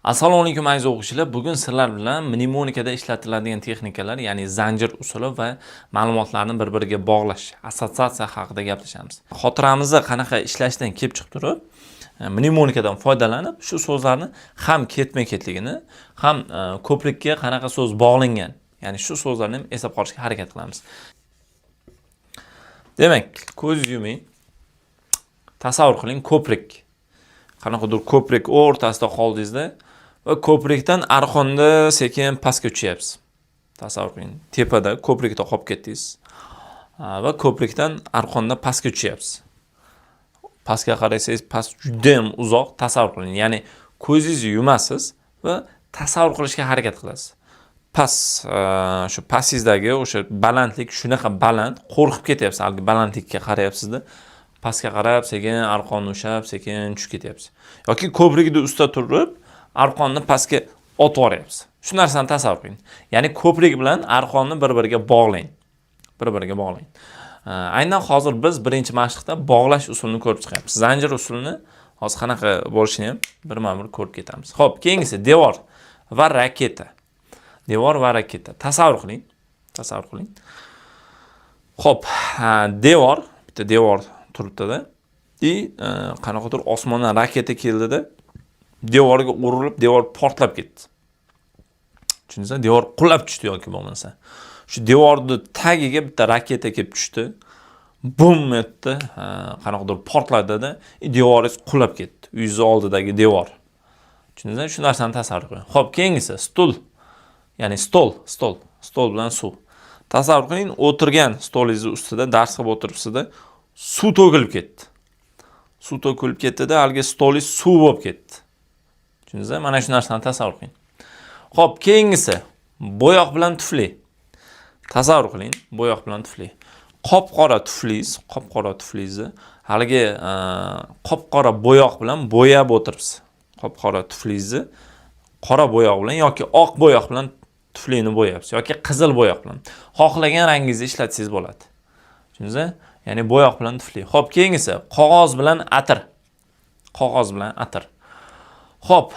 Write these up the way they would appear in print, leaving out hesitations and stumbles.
Assalomu alaykum, aziz o'quvchilar. Bugun sizlar bilan mnemonikada ishlatiladigan texnikalar, ya'ni zanjir usuli va ma'lumotlarni bir-biriga bog'lash, assotsiatsiya haqida gaplashamiz. Xotiramizda qanaqa ishlashidan kelib chiqib turib, mnemonikadan foydalanib, shu so'zlarni ham ketma-ketligini, ham ko'prikka qanaqa so'z bog'langan, ya'ni shu so'zlarni ham eslab qolishga harakat qilamiz. Demak, ko'z yuming. Tasavvur qiling, ko'prik. Qanaqadir ko'prik o'rtasida qoldingizda va ko'prikdan arqonda sekin pastga tushyapsiz. Tasavvur qiling, tepada ko'prikda qolib ketdingiz va ko'prikdan arqonda pastga tushyapsiz. Pastga qarasangiz, past juda ham uzoq, tasavvur qiling. Ya'ni ko'zingizni yumasiz va tasavvur qilishga harakat qilasiz. Past, shu pastingizdagi o'sha balandlik shunaqa baland, qo'rqib ketyapsiz, haligi balandlikka qarayapsizda, pastga qarab sekin arqonni ushlab, sekin tushib ketyapsiz. Yoki ko'prikni ustida turib, arqonni pastga otib yuboryapsiz. Shu narsani tasavvur qiling. Ya'ni ko'prik bilan arqonni bir-biriga bog'lang. Bir-biriga bog'lang. Aynan hozir biz birinchi mashqda bog'lash usulini ko'rib chiqyapmiz. Zanjir usulini hozir qanaqa bo'lishini ham birma-bir ko'rib ketamiz. Xo'p, keyingisi devor va raketa. Devor va raketa. Tasavvur qiling. Tasavvur qiling. Xo'p, devor, bitta devor turibdi-da. И qanaqadir osmondan raketa keldida, devorga urilib, devor portlab ketdi. Tushundingizmi? Devor qulab tushdi yoki bo'lmasa. Shu devorni tagiga bitta raketa kelib tushdi. Bum etdi, qanaqadir portladida, devoringiz qulab ketdi. Uyingiz oldidagi devor. Tushundingizmi? Shu narsani tasavvur qiling. Xo'p, keyingisi stul. Ya'ni stol, stol, stol bilan suv. Tasavvur qiling, o'tirgan stolingizni ustida dars qilib o'tiribsizda, suv to'kilib ketdi. Suv to'kilib ketdi-da, haligi stolingiz suv bo'lib ketdi. Tushundingizmi? Mana shu narsani tasavvur qiling. Xo'p, keyingisi bo'yoq bilan tufli. Tasavvur qiling, bo'yoq bilan tufli. Qop-qora tuflingiz, qop-qora tuflingizni haligi qop-qora bo'yoq bilan bo'yab o'tiribsiz. Qop-qora tuflingizni qora bo'yoq bilan yoki oq bo'yoq bilan tuflini bo'yabsiz yoki qizil bo'yoq bilan. Xohlagan rangingizni ishlatsangiz bo'ladi. Tushundingizmi? Ya'ni bo'yoq bilan tufli. Xo'p, keyingisi qog'oz bilan atir. Qog'oz bilan atir. Xo'p,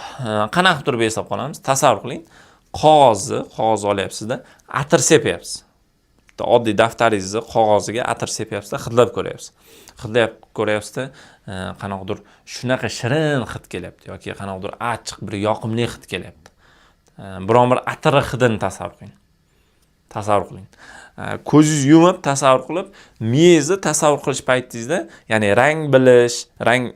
qanaqa qilib turib eslab qolamiz? Tasavvur qiling. Qog'ozni, qog'oz olyapsizda, atir sepyapsiz. Bitta oddiy daftaringizni qog'oziga atir sepyapsizda, hidlab ko'ryapsiz. Hidlab ko'ryapsizda, qanaqadir shunaqa shirin hid kelyapti yoki qanaqadir achchiq bir yoqimli hid kelyapti. Biron bir atir hidini tasavvur qiling. Tasavvur qiling. Ko'zingizni yumib tasavvur qilib, miyangizni tasavvur qilish paytingizda, ya'ni rang bilish, rang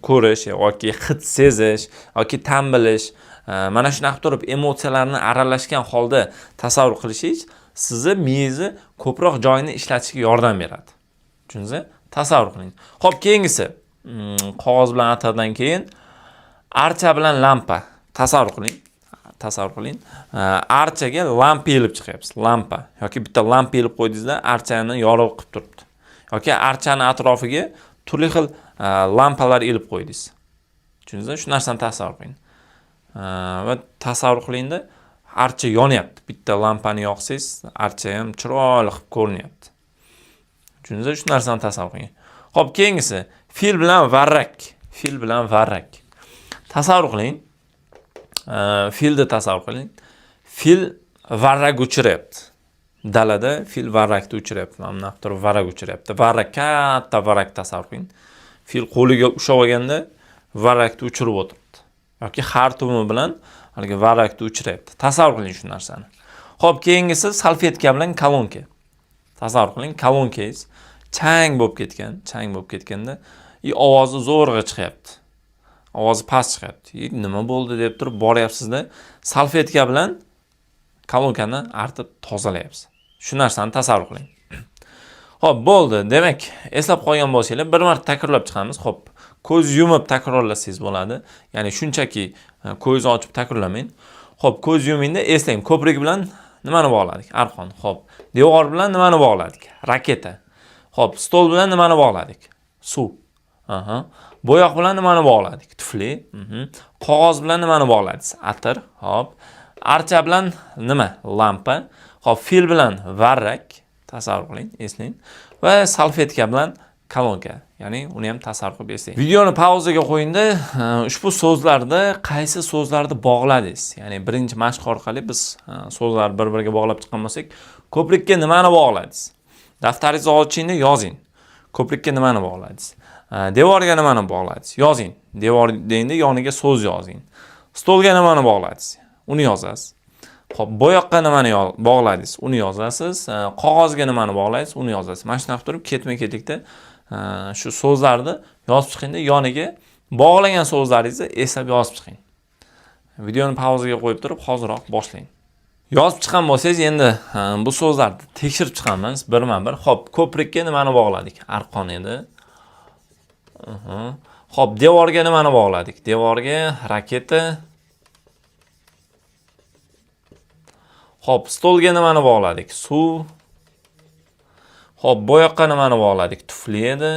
ko'rish yoki hid sezish yoki ta'm bilish, mana shunaqa turib emotsiyalarni aralashgan holda tasavvur qilishingiz sizni miyangizni ko'proq joyini ishlatishga yordam beradi. Tushundingizmi? Tasavvur qiling. Xo'p, keyingisi qog'oz bilan atirdan keyin archa bilan lampa. Tasavvur qiling. Tasavvur qiling. Archaga lampa ilib chiqyapsiz. Lampa yoki bitta lampa ilib qo'ydingizda, archani yorug' qilib turibdi. Yoki archani atrofiga turli xil lampalar ilib qo'ydingiz. Tushundingizmi? Shu narsani tasavvur qiling. Va tasavvur qilingda, archa yonyapti. Bitta lampani yoqsangiz, archa ham chiroyli qilib ko'rinyapti. Tushundingizmi? Shu narsani tasavvur qiling. Xo'p, keyingisi fil bilan varrak. Fil bilan varrak. Tasavvur qiling. Filni tasavvur qiling. Fil varrak uchiryapti. Dalada fil varrakni uchiryapti. Mana bunaqa turib varrak uchiryapti. Varrak, katta varrak tasavvur qiling. Fil qo'liga ushlab olganda varrakni uchirib o'tiribdi. Yoki xartumi bilan haligi varrakni uchiryapti. Tasavvur qiling shu narsani. Xo'p, keyingisi salfetka bilan kolonka. Tasavvur qiling, kolonkangiz chang bo'lib ketgan, chang bo'lib ketganda и ovozi zo'rg'a chiqyapti. Ovozi past chiqyapti. E, nima bo'ldi deb turib boryapsizda, salfetka bilan kolonkani artib tozalayapsiz. Shu narsani tasavvur qiling. Xo'p, bo'ldi. Demak, eslab qolgan bo'lsanglar, bir marta takrorlab chiqamiz. Xo'p, ko'z yumib takrorlasangiz bo'ladi. Ya'ni shunchaki ko'zni ochib takrorlamang. Xo'p, ko'z yumingda eslang, ko'prik bilan nimani bog'ladik? Arqon. Xo'p, devor bilan nimani bog'ladik? Raketa. Xo'p, stol bilan nimani bog'ladik? Suv. Aha. Bo'yoq bilan nimani bog'ladik? Tufli. Qog'oz bilan nimani bog'ladik? Atir. Xo'p. Archa bilan nima? Lampa. Xo'p, fil bilan varrak. Tasavvur qiling, eslang. Va salfetka bilan kolonka. Ya'ni uni ham tasavvur qilib eslang. Videoni pauzaga qo'yingda, ushbu so'zlarda qaysi so'zlarni bog'ladingiz? Ya'ni birinchi mashq orqali biz so'zlarni bir-biriga bog'lab chiqqan bo'lsak, ko'prikka nimani bog'ladingiz? Daftaringizni ochingda yozing. Ko'prikka nimani bog'ladingiz? Devorga nimani bog'ladingiz? Yozing. Devor deganda yoniga so'z yozing. Stolga nimani bog'ladingiz? Uni yozasiz. Xo'p, bo'yoqqa nimani bog'ladingiz? Uni yozasiz. Qog'ozga nimani bog'ladingiz? Uni yozasiz. Mana shunaqa turib ketma-ketlikda shu so'zlarni yozib chiqingda, yoniga bog'lagan so'zlaringizni eslab yozib chiqing. Videoni pauzaga qo'yib turib, hoziroq boshlang. Yozib chiqqan bo'lsangiz, endi bu so'zlarni tekshirib chiqamiz birma-bir. Xo'p, ko'prikka nimani bog'ladik? Arqon edi. Xo'p, devorga nimani bog'ladik? Devorga raketa. Xo'p, stolga nimani bog'ladik? Suv. Xo'p, bo'yoqqa nimani bog'ladik? Tufli edi.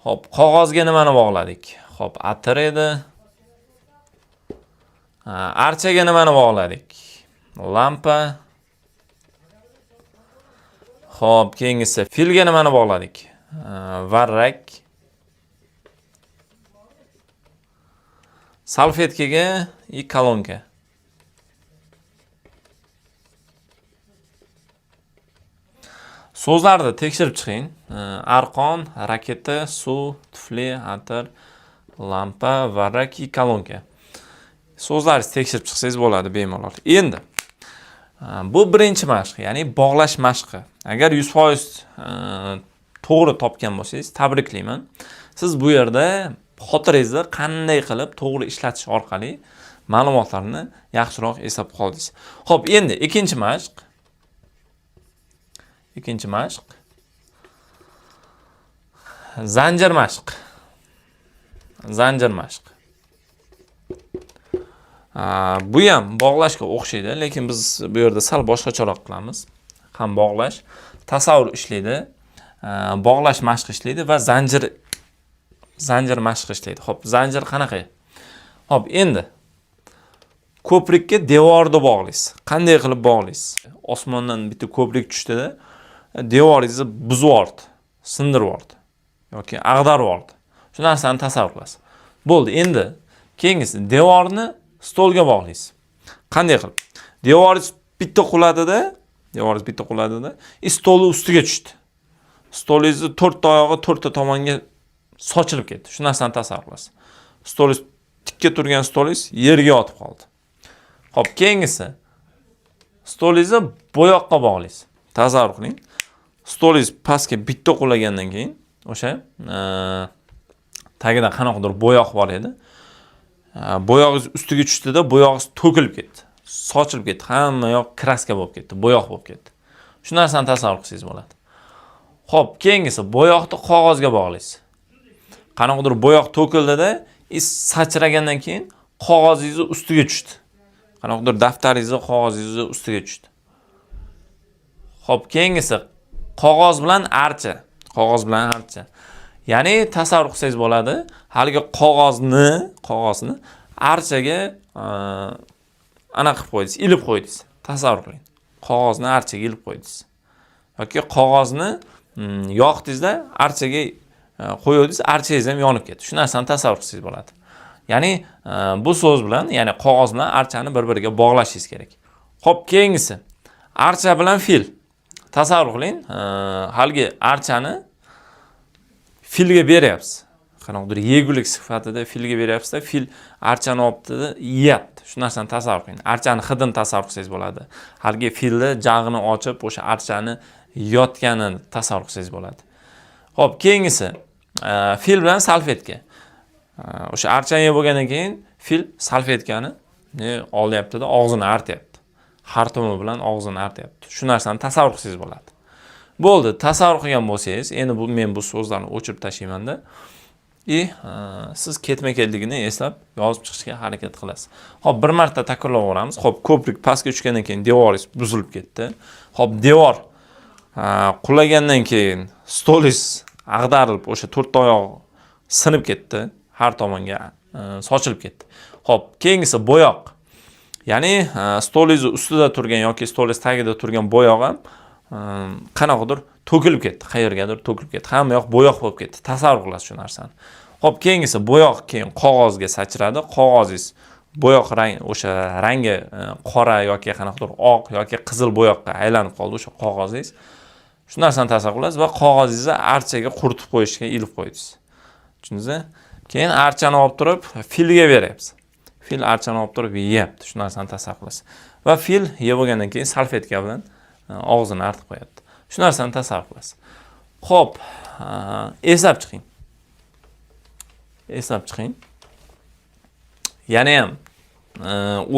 Xo'p, qog'ozga nimani bog'ladik? Xo'p, atir edi. Archaga nimani bog'ladik? Lampa. Xo'p, keyingisi filga nimani bog'ladik? Varrak. Salfetkaga и kolonka. So'zlarni tekshirib chiqing. Arqon, raketa, suv, tufli, atir, lampa, varrak и kolonka. So'zlarni tekshirib chiqsangiz bo'ladi bemalol. Endi bu birinchi mashq, ya'ni bog'lash mashqi. Agar 100% to'g'ri topgan bo'lsangiz, tabriklayman. Siz bu yerda xotirangizni qanday qilib to'g'ri ishlatish orqali ma'lumotlarni yaxshiroq eslab qoldingiz. Xo'p, endi ikkinchi mashq. Ikkinchi mashq. Zanjir mashq. Zanjir mashq. Bu ham bog'lashga o'xshaydi, lekin biz bu yerda sal boshqacharoq qilamiz. Ham bog'lash, tasavvur ishlaydi, bog'lash mashqi ishlaydi va zanjir mashqi ishlaydi. Xo'p, zanjir qanaqa? Xo'p, endi ko'prikka devorni bog'laysiz. Qanday qilib bog'laysiz? Osmondan bitta ko'prik tushdida, devoringizni buzib yubordi, sindirib yubordi yoki ag'darib yubordi. Shu narsani tasavvur qilasiz. Bo'ldi, endi keyingisi devorni stolga bog'laysiz. Qanday qilib? Devoringiz bitta quladida, devoringiz bitta quladida, stolni ustiga tushdi. Stolingizni to'rtta oyog'i to'rtta tomonga sochilib ketdi. Shu narsani tasavvur qilasiz. Stolingiz tikka turgan stolingiz yerga yotib qoldi. Xo'p, keyingisi stolingizni bo'yoqqa bog'laysiz. Tasavvur qiling. Stolingiz pastga bitta qulagandan keyin o'sha tagida qanaqadir bo'yoq bor edi. Bo'yog'ingiz ustiga tushdida, bo'yog'ingiz to'kilib ketdi. Sochilib ketdi. Hamma yoq kraska bo'lib ketdi, bo'yoq bo'lib ketdi. Shu narsani tasavvur qilsangiz bo'ladi. Xo'p, keyingisi bo'yoqni qog'ozga bog'laysiz. Qanaqadir bo'yoq to'kildida, sachragandan keyin qog'ozingizni ustiga tushdi. Qanaqadir daftaringizni, qog'ozingizni ustiga tushdi. Xo'p, keyingisi qog'oz bilan archa. Qog'oz bilan archa. Ya'ni tasavvur qilsangiz bo'ladi, haligi qog'ozni archaga ana qilib qo'ydingiz, ilib qo'ydingiz. Tasavvur qiling. Qog'ozni archaga ilib qo'ydingiz. Yoki qog'ozni yoqdingizda archaga qo'yuvdingiz, archangiz ham yonib ketdi. Shu narsani tasavvur qilsangiz bo'ladi. Ya'ni bu so'z bilan, ya'ni qog'oz bilan archani bir-biriga bog'lashingiz kerak. Xo'p, keyingisi archa bilan fil. Tasavvur qiling, haligi archani filga beryapsiz. Qanaqadir yegulik sifatida filga beryapsiz-da, fil archani olibdi-da, yeyapti. Shu narsani tasavvur qiling. Archani hidini tasavvur qilsangiz bo'ladi. Haligi filni jag'ini ochib, o'sha archani yotganini tasavvur qilsangiz bo'ladi. Xo'p, keyingisi fil bilan salfetka. O'sha archani yeb bo'lgandan keyin fil salfetkani olyapti-da, og'zini artyapti. Xartumi bilan og'zini artyapti. Shu narsani tasavvur qilsangiz bo'ladi. Bo'ldi, tasavvur qilgan bo'lsangiz, endi bu men bu so'zlarni o'chirib tashlayman-da. Siz ketma-ketligini eslab yozib chiqishga harakat qilasiz. Xo'p, bir marta takrorlab yuboramiz. Xo'p, ko'prik pastga tushgandan keyin devoringiz buzilib ketdi. Xo'p, devor qulagandan keyin stolingiz ag'darilib, o'sha to'rtta oyog'i sinib ketdi, har tomonga sochilib ketdi. Xo'p, keyingisi bo'yoq. Ya'ni stolingiz ustida turgan yoki stolingiz tagida turgan bo'yoq ham Qanaqadir to'kilib ketdi, qayergadir to'kilib ketdi. Hamma yoq bo'yoq bo'lib ketdi. Tasavvur qilasiz shu narsani. Xo'p, keyingisi bo'yoq keyin qog'ozga sachradi. Qog'ozingiz bo'yoq rang, o'sha rangi qora yoki qanaqadir oq yoki qizil bo'yoqqa aylanib qoldi o'sha qog'ozingiz. Shu narsani tasavvur qilasiz va qog'ozingizni archaga quritib qo'yishga ilib qo'ydingiz. Tushundingizmi? Keyin archani olib turib filga beryapsiz. Fil archani olib turib yeyapti. Shu narsani tasavvur qilasiz. Va fil yeb bo'lgandan keyin salfetka bilan og'zini artib qo'yapti. Shu narsani tasavvur qilasiz. Xo'p, eslab chiqing. Eslab chiqing. Yana ham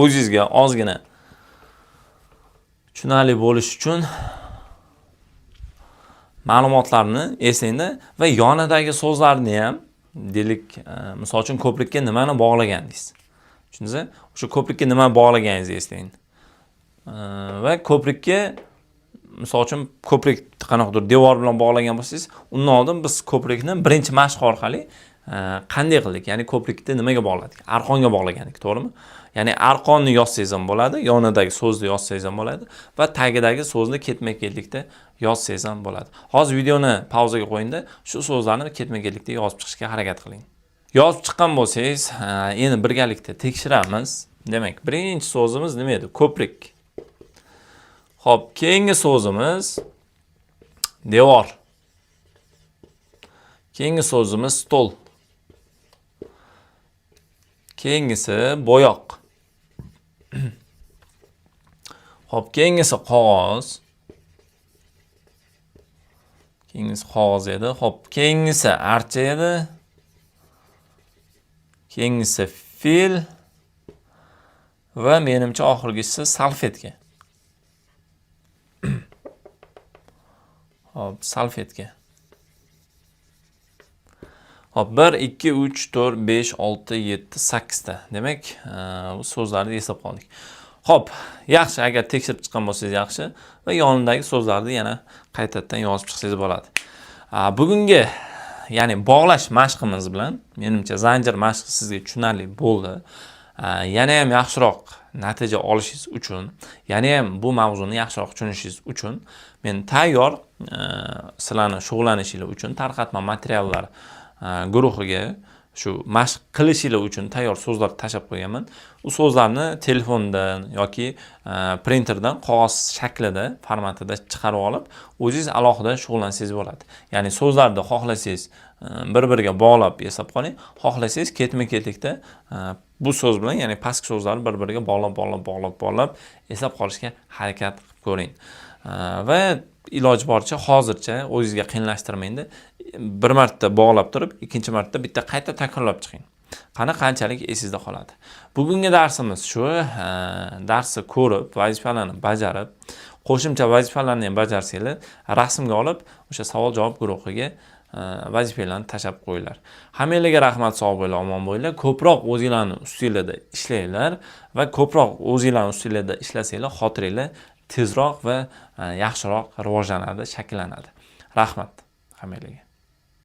o'zingizga ozgina tushunarli bo'lish uchun ma'lumotlarni eslangda va yonidagi so'zlarni ham, deylik, misol uchun, ko'prikka nimani bog'lagandingiz? Tushundingizmi? O'sha ko'prikka nima bog'laganingizni eslang. Va ko'prikka, misol uchun, ko'prik qanaqadir devor bilan bog'lagan bo'lsangiz, undan oldin biz ko'prikni birinchi mashq orqali qanday qildik? Ya'ni ko'prikni nimaga bog'ladik? Arqonga bog'lagandik, to'g'rimi? Ya'ni arqonni yozsangiz ham bo'ladi, yonidagi so'zni yozsangiz ham bo'ladi va tagidagi so'zni ketma-ketlikda yozsangiz ham bo'ladi. Hozir videoni pauzaga qo'yingda, shu so'zlarni ketma-ketlikda yozib chiqishga harakat qiling. Yozib chiqqan bo'lsangiz, endi birgalikda tekshiramiz. Demak, birinchi so'zimiz nima edi? Ko'prik. Xo'p, keyingi so'zimiz devor. Keyingi so'zimiz stol. Keyingisi bo'yoq. Xo'p, keyingisi qog'oz. Keyingisi qog'oz edi. Xo'p, keyingisi archa edi. Keyingisi fil va menimcha oxirgisi salfetka. Xo'p, salfetka. Xo'p, 1, 2, 3, 4, 5, 6, 7, 8 ta. Demak, bu so'zlarni eslab qoldik. Xo'p, yaxshi, agar tekshirib chiqqan bo'lsangiz yaxshi va yonidagi so'zlarni yana qaytadan yozib chiqsangiz bo'ladi. Bugungi, ya'ni bog'lash mashqimiz bilan menimcha zanjir mashqi sizga tushunarli bo'ldi. Yana ham yaxshiroq natija olishingiz uchun, yana ham bu mavzuni yaxshiroq tushunishingiz uchun men tayyor sizlarni shug'ullanishinglar uchun tarqatma materiallar guruhiga shu mashq qilishinglar uchun tayyor so'zlar tashlab qo'yganman. U so'zlarni telefondan yoki printerdan qog'oz shaklida, formatida chiqarib olib, o'zingiz alohida shug'ullansangiz bo'ladi. Ya'ni so'zlarni xohlasangiz bir-biriga bog'lab eslab qoling, xohlasangiz ketma-ketlikda bu so'z bilan, ya'ni pastki so'zlarni bir-biriga bog'lab, bog'lab, bog'lab, bog'lab eslab qolishga harakat qilib ko'ring. Va iloji boricha hozircha o'zingizga qiyinlashtirmangda, bir marta bog'lab turib, ikkinchi marta bitta qayta takrorlab chiqing. Qani qanchalik esingizda qoladi. Bugungi darsimiz shu, darsni ko'rib, vazifalarni bajarib, qo'shimcha vazifalarni ham bajarsanglar, rasmga olib, o'sha savol-javob guruhiga vazifalarni tashlab qo'yinglar. Hammanglarga rahmat, sog' bo'linglar, omon bo'linglar. Ko'proq o'zinglarni ustinglarda ishlanglar va ko'proq o'zinglarni ustinglarda ishlasanglar, xotiranglar tezroq va yaxshiroq rivojlanadi, shakllanadi. Rahmat hammanglarga.